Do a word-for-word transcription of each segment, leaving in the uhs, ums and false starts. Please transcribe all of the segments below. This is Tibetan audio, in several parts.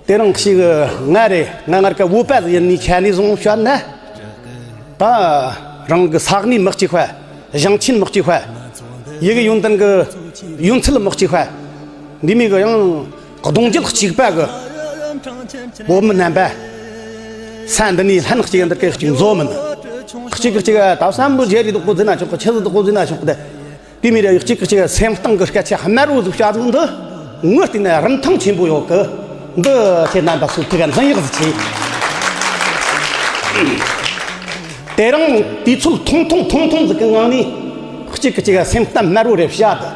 དེ་རིང་ཞིག་ང་རེ་ང་ངར་གི་བོད་པ་ཡིན་ནི་ཆ་ནས་བཟུང་བཤད་ན། ད་རང་གི་ས་གནས་མི་གཅིག་པ། ཞིང་ཆེན་མི་གཅིག་པ། ཡི་གེ་ཡོན་ཏན་གི་ཡོན་ཚད་མི་གཅིག་པ། འདི་མི་གི་ཡང་གདུང་རྒྱུད་གཅིག་པ་གི་བོད་མི་རྣམ་པ། ས་འདི་ནས་ལྷན་གཅིག་འདི་གི་གཅིག་འཛོམས་མིན། གཅིག་གི་གཅིག་ད་བསམ་བློ་བརྗེ་རེས་དག་པོ་འཛིན་ན་ཆོག་གི། ཆི་ཟིག་དག་པོ་འཛིན་ན་ཆོག་གི། དེ་མི་རེ་གཅིག་གི་གཅིག་སེམས་གཏིང་གི་སྐད་ཆ་དམར་བོ་ཟིག་བཤད་ཟིག་འདི་ངོས་བལྟས་ན་རིན་ཐང་ཆེན་པོ་ཡོད་གི། འདི་ཁྱེད་རྣམ་པ་ཚོས་ཐུགས་འཛིན་ཡག་ཟིག་བྱེད། དེ་རིང་དུས་ཚོད་ཐུང་ཐུང་ཐུང་ཐུང་ཟིག་གི་ངང་ནས་གཅིག་གི་གཅིག་སེམས་གཏམ་དམར་བོ་རེ་བཤད་དེ།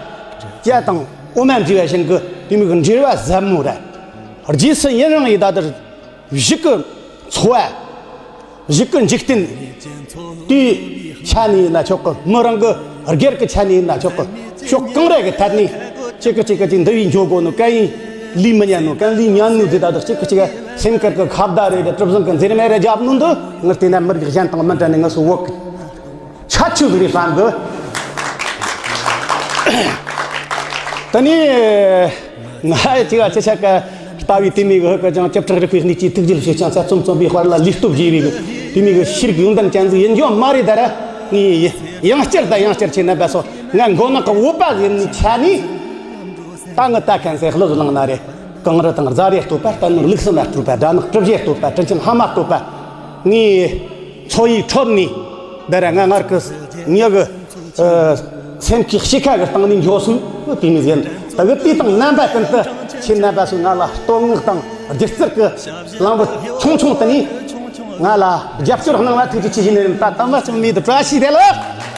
སྐྱ་དང་འོ་མ་འདྲེས་པ་བཞིན་གི་དེ་མོ་གི་འབྲེལ་བ་ཟབ་མོ་རེད། རྗེས་སུ་ཡུན་རིང་ཡི་ད་དུ་གཞུག་གི་འཚོ་བ། གཞུག་གི་འཇིག་རྟེན་དེའི་ཆ་ནས་ཡིན་ན་ཆོག་གི། མི་རང་གི་སྒེར་གྱི་ཆ་ནས་ཡིན་ན་ཆོག་གི། ཕྱོགས་གང་རེ་གི་ཐད་ནས་གཅིག་གི་གཅིག་གི་གཅིག་འདི་བས་འཇོག་དགོས་ནོ། གན་ཡིན་ལུས་མི་ཉན་ནོ། གན་ལུས་ཉན་ནོ་དེ་ད་དུ་གཅིག་གི་གཅིག་སེམས་ཁུར་གི་ཁ་བརྡ་རེ་དང་གྲུབ་གཟིངས་གི་འཛེར་མེད་རེ་རྒྱབ་ནོ་འདི་ངས་བལྟས་ན་མི་རིགས་གཞན་དང་མི་འདྲ་ནས་ངས་སུ་བོག་གི། ཆ་ཆུ་ཟིག་རེད་བསམ་གི། དེ་ནས་ང་ཅིག་ཅི་ཆ་ག་ལྟ་བུའི་དེ་མོ་གི་ཧུ་ཀ་ཅང་སྐྱབས་ཁྲག་རིག་པའི་གནས་ཀྱི་ཐུགས་རྗེ་ལ་ཞེ་ཅང་ཚད་ཙམ་ཙམ་པའི་དཔལ་ལ་ལུས་སྟོབས་རྒྱས་པའི་གི་དེ་མོ་གི་ཤེས་རིག་ཡོན་ཏན་ཅན་ཟིག་ཡིན་རྒྱུ་མ་རེད། ད་ར་ངས་ཡང་བསྐྱར་དང་ཡང་བསྐྱར་ཁྱེད་རྣམ་པ་ཚོ་ང་མགོ་ནག་གི་བོད་པ་ཡིན་ནི་ཆ་ནས་ད་ངི་ལྟ་མཁན་ཚོས་ལོ་ལངས་ན་རེད། གངས་རི་དང་རྫ་རིའི་སྟོད་པ། རྟ་ནག་ལུག་གསུམ་ལ་སྤྲུལ་པ། དགྲ་ནག་གྲུ་བཞིའི་སྟོད་པ། དྲིན་ཆེན་ཕ་མའི་སྟོད་པ། ངས་འཚོ་བའི་ཁྲོད་ནས་འདི་ར་ང་ངར་གི་མྱི་གི་ཨ་སེམས་ཀྱི་གཤིས་ཀ་གི་སྟེང་ནས་འགྱོ་སོང་། དེ་ནས་ཟེར་ད་གི་དུས་དང་རྣམ་པ་ཀུན་ཏུ་ཁྱེད་རྣམ་པ་ཚོས་ང་ལ་བསྟོད་བསྔགས་དང་སྒྱུ་རྩལ་གྱི་གླེང་བུ་ཆུང་ཆུང་དེ་ནས་ང་ལ་རྒྱབ་སྐྱོར་གནང་བ་ཐུགས་རྗེ་ཆེ་ཞུ་ནས། ད་དམ་པ་ཆེན་མོ་མེད་དུ་བཀྲ་ཤིས་བདེ་ལེགས།